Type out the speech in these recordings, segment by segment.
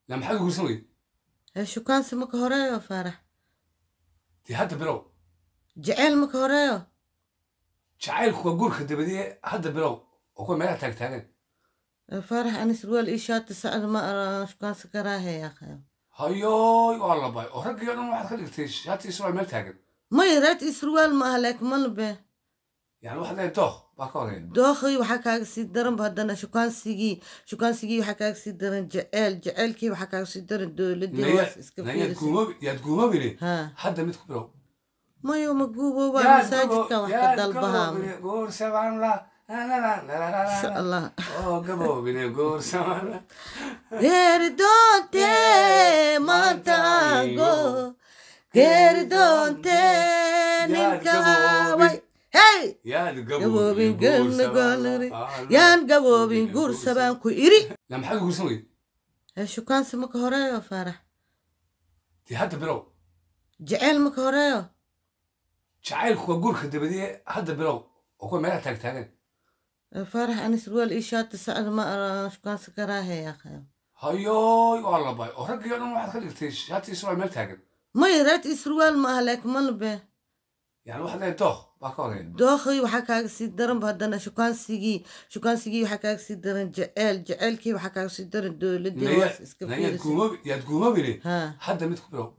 La maxaad u guursan weyday? Hee, shukaansi ma ka horeeyo, Faarax? Dee hadda bilow. Jaceyl ma ka horeeyo? Jacaylku waa guurka dabadiye, hadda bilow oo kuwa meelaha taagtaagan. Faarax, ani surwaal ii shaati sacda ma ara shukaansi karaahe yaaqayo. Hayooy, waa labay oo raggii o dhan waxaad ka dhigtay shaati iyo surwaal meel taagan. May, raad ii surwaal ma aha, laakiin malabe. Yani waxaad leedahay dooq baa ka horeeya. Dookhay waxaa kaaga sii daran ba haddana shukaansigii waxaa kaaga sii daran jaceyl, jaceylkii waxaa kaaga sii daran dowladii hoos iska Yaad fiirisa. guumoobi, yaad guumoobine. Ha. Hadda mid ku bilow. Mayo, ma guubo, waa masaajidkan wax ka dalbahaa. Guursaban la. Insha Allah. Oo gaboobine guursaban la. Geeri doonte maanta go, geeri doonte ninka way hey. Yaad gaboobin gelna golari, yaan gaboobin guursabaan ku iri. La maxaad u guursan weyday? Hee, shukaansi ma ka horeeyo, Faarax? Dee hadda bilow. Jaceyl ma ka horeeyo? Jacaylku waa guurka dabadiye, hadda bilow oo kuwa meelaha taagtaagan. Faarax, ani surwaal ii shaati sacda ma ara shukaansi karaahe yaaqayo. Hayooy, waa labay oo raggii o dhan waxaad ka dhigtay shaati iyo surwaal meel taagan. May, raad ii surwaal ma aha, laakiin malabe. Yani waxaad leedahay dooq baa ka horeeya. Dookhay waxaa kaaga sii daran ba haddana shukaansigii waxaa kaaga sii daran jaceyl, jaceylkii waxaa kaaga sii daran dowladii hoos iska Yaad fiirisa. guumoobi, yaad guumoobine. Ha. Hadda mid ku bilow.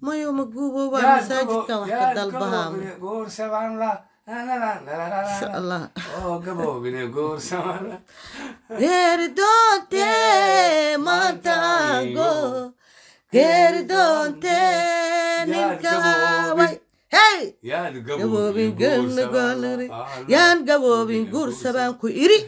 Mayo, ma guubo, waa masaajidkan wax ka dalbahaa. Guursaban la. Insha Allah. Oo gaboobine guursaban la. Geeri doonte maanta go, geeri doonte ninka way hey. Yaad gaboobin gelna golari, yaan gaboobin guursabaan ku iri.